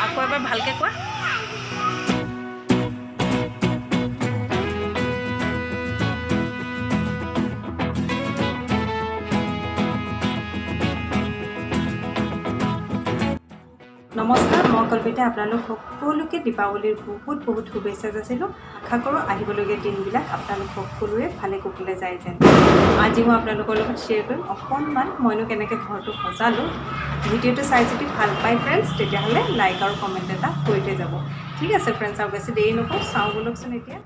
আকৌ এবাৰ ভালকৈ কোৱা। নমস্কাৰ, মই কল্পিতা। আপোনালোক সকলোকে দীপাৱলীৰ বহুত বহুত শুভেচ্ছা যাচিলোঁ। আশা কৰোঁ আহিবলগীয়া দিনবিলাক আপোনালোক সকলোৰে ভালে কুশলে যায় যেন। আজি মই আপোনালোকৰ লগত শ্বেয়াৰ কৰিম অকণমান মইনো কেনেকৈ ঘৰটো সজালোঁ। ভিডিঅ'টো চাই যদি ভাল পায় ফ্ৰেণ্ডছ, তেতিয়াহ'লে লাইক আৰু কমেণ্ট এটা কৰি থৈ যাব। ঠিক আছে ফ্ৰেণ্ডছ, আৰু বেছি দেৰি নকৰোঁ, চাওঁ ব'লকচোন এতিয়া।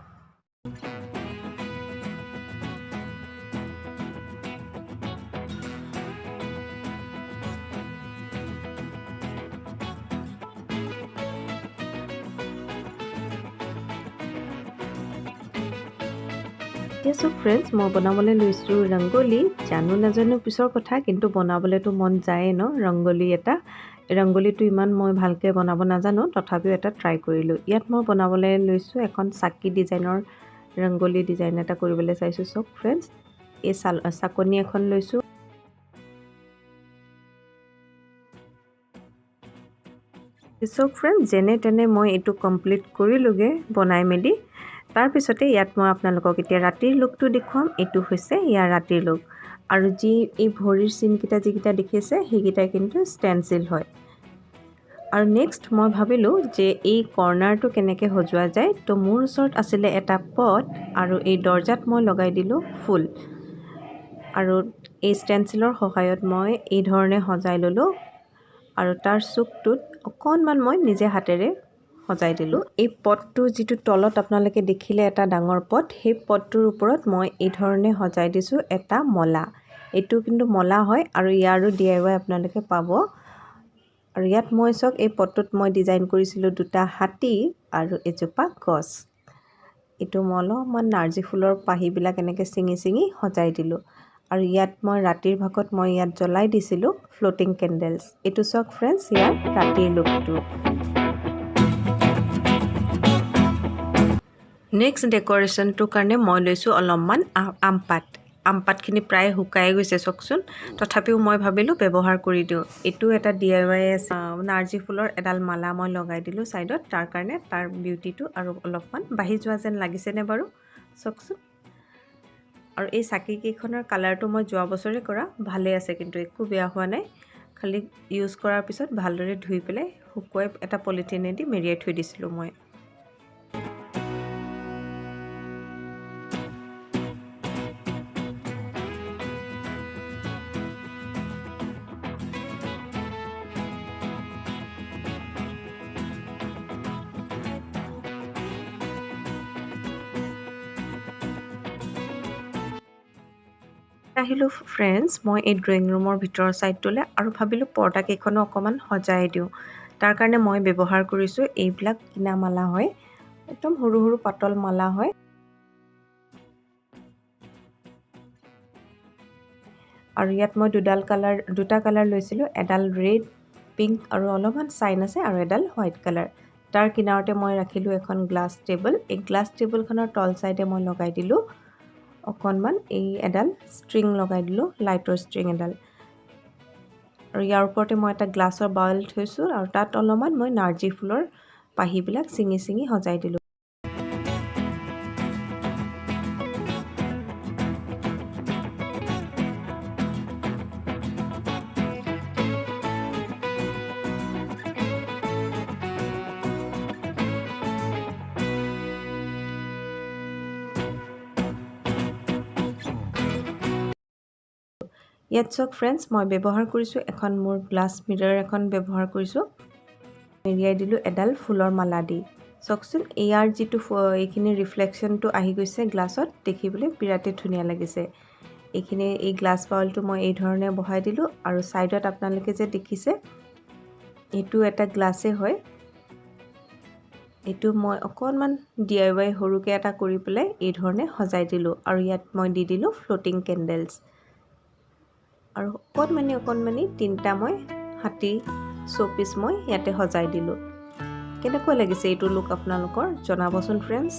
এতিয়া চাওক ফ্ৰেণ্ডছ, মই বনাবলৈ লৈছোঁ ৰংগলী। জানো নাজানো পিছৰ কথা, কিন্তু বনাবলৈতো মন যায়েই ন ৰংগলী এটা। ৰংগলীটো ইমান মই ভালকৈ বনাব নাজানো, তথাপিও এটা ট্ৰাই কৰিলোঁ। ইয়াত মই বনাবলৈ লৈছোঁ এখন চাকি ডিজাইনৰ ৰংগলী ডিজাইন এটা কৰিবলৈ চাইছোঁ। চাওক ফ্ৰেণ্ডছ, এই চাকনি এখন লৈছোঁ। চাওক ফ্ৰেণ্ডছ, যেনে তেনে মই এইটো কমপ্লিট কৰিলোঁগৈ বনাই মেলি। তাৰপিছতে ইয়াত মই আপোনালোকক এতিয়া ৰাতিৰ লুকটো দেখুৱাম। এইটো হৈছে ইয়াৰ ৰাতিৰ লুক। আৰু যি এই ভৰিৰ চিনকেইটা যিকেইটা দেখিছে, সেইকেইটা কিন্তু ষ্টেনচিল হয়। আৰু নেক্সট মই ভাবিলোঁ যে এই কৰ্ণাৰটো কেনেকৈ সজোৱা যায়। তো মোৰ ওচৰত আছিলে এটা পট আৰু এই দৰ্জাত মই লগাই দিলোঁ ফুল আৰু এই ষ্টেনচিলৰ সহায়ত মই এই ধৰণে সজাই ল'লোঁ। আৰু তাৰ চুকটোত অকণমান মই নিজে হাতেৰে সজাই দিলোঁ। এই পটটোৰ যিটো তলত আপোনালোকে দেখিলে এটা ডাঙৰ পট, সেই পটটোৰ ওপৰত মই এই ধৰণে সজাই দিছোঁ এটা মলা। এইটো কিন্তু মলা হয় আৰু ইয়াৰো DIY আপোনালোকে পাব। আৰু ইয়াত মই চাওক, এই পটটোত মই ডিজাইন কৰিছিলোঁ দুটা হাতী আৰু এজোপা গছ। এইটো মই অলপমান নাৰ্জী ফুলৰ পাহিবিলাক এনেকৈ ছিঙি ছিঙি সজাই দিলোঁ। আৰু ইয়াত মই ৰাতিৰ ভাগত মই ইয়াত জ্বলাই দিছিলোঁ ফ্ল'টিং কেণ্ডেলছ। এইটো চাওক ফ্ৰেণ্ডছ, ইয়াৰ ৰাতিৰ লুকটো। নেক্সট ডেক'ৰেশ্যনটোৰ কাৰণে মই লৈছোঁ অলপমান আমপাত। আমপাতখিনি প্ৰায় শুকাই গৈছে চাওকচোন, তথাপিও মই ভাবিলোঁ ব্যৱহাৰ কৰি দিওঁ। এইটো এটা DIY আছে। নাৰ্জী ফুলৰ এডাল মালা মই লগাই দিলোঁ ছাইডত, তাৰ কাৰণে তাৰ বিউটিটো আৰু অলপমান বাঢ়ি যোৱা যেন লাগিছেনে বাৰু চাওকচোন। আৰু এই চাকি কেইখনৰ কালাৰটো মই যোৱা বছৰে কৰা, ভালেই আছে কিন্তু, একো বেয়া হোৱা নাই। খালি ইউজ কৰাৰ পিছত ভালদৰে ধুই পেলাই শুকুৱাই এটা পলিথিনেদি মেৰিয়াই থৈ দিছিলোঁ মই। আহিলোঁ ফ্ৰেণ্ডছ মই এই ড্ৰয়িং ৰুমৰ ভিতৰৰ ছাইডটোলৈ আৰু ভাবিলোঁ পৰ্দাকেইখনো অকণমান সজাই দিওঁ। তাৰ কাৰণে মই ব্যৱহাৰ কৰিছোঁ এইবিলাক কিনা মালা হয়, একদম সৰু সৰু পাতল মালা হয়। আৰু ইয়াত মই দুটা কালাৰ লৈছিলোঁ, এডাল ৰেড পিংক আৰু অলপমান চাইন আছে আৰু এডাল হোৱাইট কালাৰ। তাৰ কিনাৰতে মই ৰাখিলোঁ এখন গ্লাছ টেবুল। এই গ্লাছ টেবুলখনৰ তল ছাইডে মই লগাই দিলোঁ অকণমান এই এডাল ষ্ট্ৰিং লগাই দিলোঁ, লাইটৰ ষ্ট্ৰিং এডাল। আৰু ইয়াৰ ওপৰতে মই এটা গ্লাছৰ বাউল থৈছোঁ আৰু তাত অলপমান মই নাৰ্জী ফুলৰ পাহিবিলাক ছিঙি ছিঙি সজাই দিলোঁ। ইয়াত চাওক ফ্ৰেণ্ডছ, মই ব্যৱহাৰ কৰিছোঁ এখন মোৰ গ্লাছ মিৰৰ এখন ব্যৱহাৰ কৰিছোঁ। মেৰিয়াই দিলোঁ এডাল ফুলৰ মালা দি। চাওকচোন, ইয়াৰ যিটো এইখিনি ৰিফ্লেকশ্যনটো আহি গৈছে গ্লাছত, দেখিবলৈ বিৰাটেই ধুনীয়া লাগিছে। এইখিনি এই গ্লাছ বাউলটো মই এই ধৰণে বহাই দিলোঁ। আৰু ছাইডত আপোনালোকে যে দেখিছে এইটো এটা গ্লাছেই হয়। এইটো মই অকণমান DIY সৰুকৈ এটা কৰি পেলাই এই ধৰণে সজাই দিলোঁ। আৰু ইয়াত মই দি দিলোঁ ফ্ল'টিং কেণ্ডেলছ। আৰু অকণমানি অকণমানি তিনিটা মই হাতী শ্ব'পিচ মই ইয়াতে সজাই দিলোঁ। কেনেকুৱা লাগিছে এইটো লুক আপোনালোকৰ জনাবচোন ফ্ৰেণ্ডছ।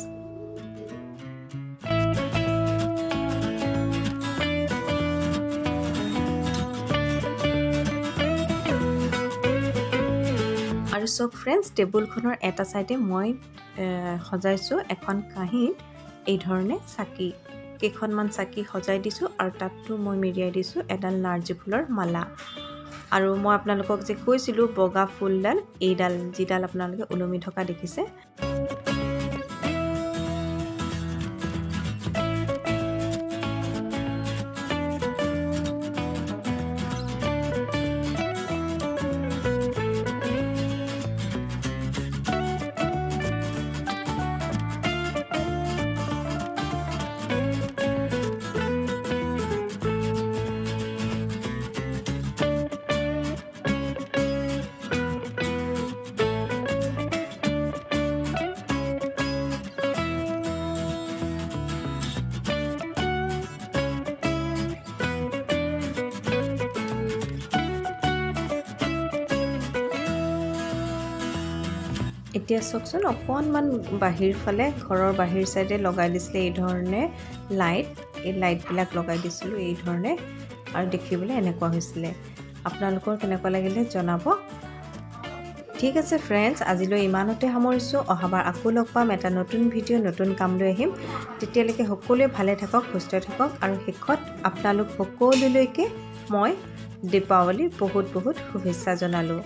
আৰু চাওক ফ্ৰেণ্ডছ, টেবুলখনৰ এটা ছাইডে মই সজাইছোঁ এখন কাঁহীত এই ধৰণে চাকি, কেইখনমান চাকি সজাই দিছোঁ আৰু তাততো মই মেৰিয়াই দিছোঁ এডাল নাৰ্জী ফুলৰ মালা। আৰু মই আপোনালোকক যে কৈছিলোঁ বগা ফুলডাল, এইডাল যিডাল আপোনালোকে ওলমি থকা দেখিছে। এতিয়া চাওকচোন, অকণমান বাহিৰ ফালে, ঘৰৰ বাহিৰ চাইডে লগাই দিছিলে এই ধৰণে লাইট। এই লাইটবিলাক লগাই দিছিলোঁ এই ধৰণে আৰু দেখিবলৈ এনেকুৱা হৈছিলে। আপোনালোকৰ কেনেকুৱা লাগিলে জনাব। ঠিক আছে ফ্ৰেণ্ডছ, আজিলৈ ইমানতে সামৰিছোঁ। অহাবাৰ আকৌ লগ পাম, এটা নতুন ভিডিঅ', নতুন কাম লৈ আহিম। তেতিয়ালৈকে সকলোৱে ভালে থাকক, সুস্থ থাকক। আৰু শেষত আপোনালোক সকলোলৈকে মই দীপাৱলীৰ বহুত বহুত শুভেচ্ছা জনালোঁ।